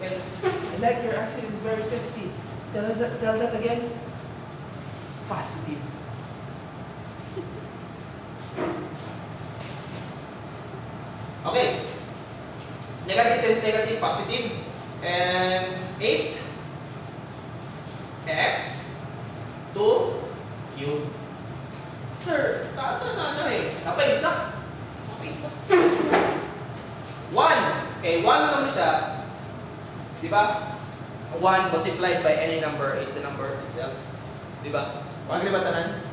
Well, I like your accent, it's very sexy. Tell that again. Positive. Okay. Negative times negative, positive. And 8 x 2 cube. Sir, taas na ano eh. Napaisa. Napaisa. 1. Okay, 1 na naman siya. Di ba? 1 multiplied by any number is the number itself. Di ba? Agree ba tanan?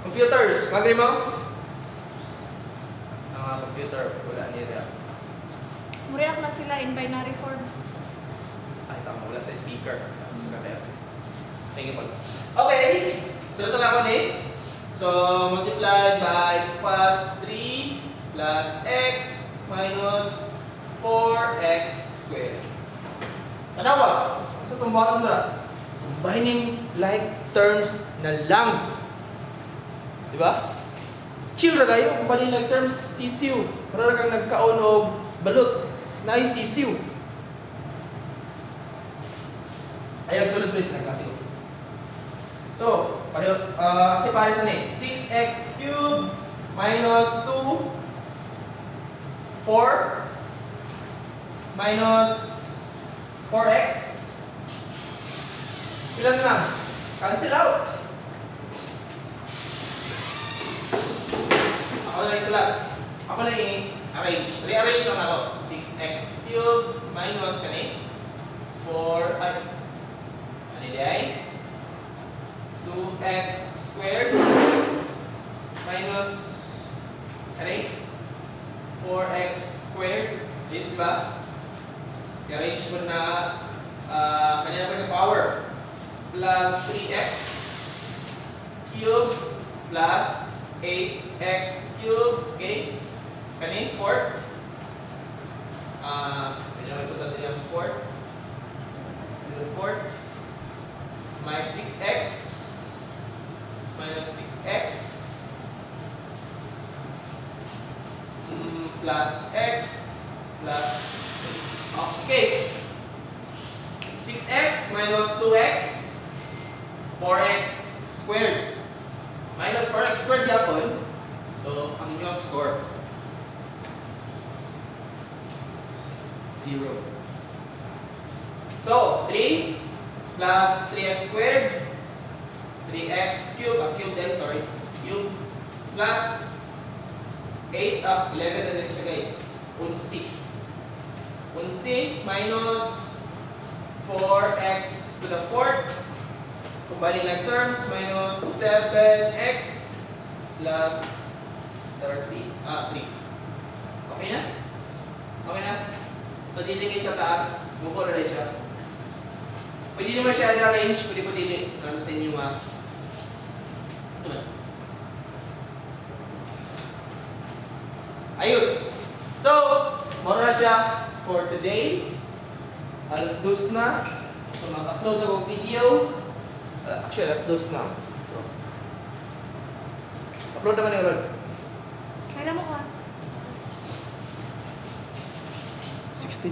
Computers, agree mo? Ang mga computer, wala niya react. Muriak na sila in binary form. Ay, tama. Wala sa speaker. Sa kaya. Thank you, Paul. Okay. So, ito na ako ni. So, multiplied by plus 3 plus x minus 4x squared. Tanawa. So, itong bottom na. Combining like terms na lang. Di ba? Chill ra kayo. Combining like terms, sisiw. Para kang nagkaon og balot. Naay sisiw. Ayaw, sunod please, nagkasi ko. So, pareho, kasi pare sa ni 6x cubed minus 2, 4, minus 4x. Ilan na lang? Cancel out. Ako na yung sulat. Ako na i-arrange. Rearrange lang ako. 6x cubed minus kani 4, ay, ano di ay? 2x squared minus ano 4x squared. This ba? I-arrange mo na kanina pa yung power. Plus 3x cube plus 8x cube. Okay? Kani, fourth. Medyo may total din yung fourth. The fourth. Minus 6x minus 6x plus x plus 3. Okay. 6x minus 2x, 4x squared. Minus 4x squared yapon. So, ang inyong score, 0. So, 3 plus 3x squared, 3x cubed, cube din, sorry, cube, plus 8, 11 na din siya, guys. 11. 11 minus 4x to the fourth, combining like terms, minus 7x plus 30, 3. Okay na? Okay na? So, dili kayo siya taas. Buko na rin siya. Pwede naman siya i-arrange, pwede po dili. Ano sa inyo nga. Ito ba? Ayos! So, mora na siya for today. 2:00 na. So, mag-upload na akong video. Actually, 2:00 na. So, upload naman ni Ron. Kailan mo ka? 16.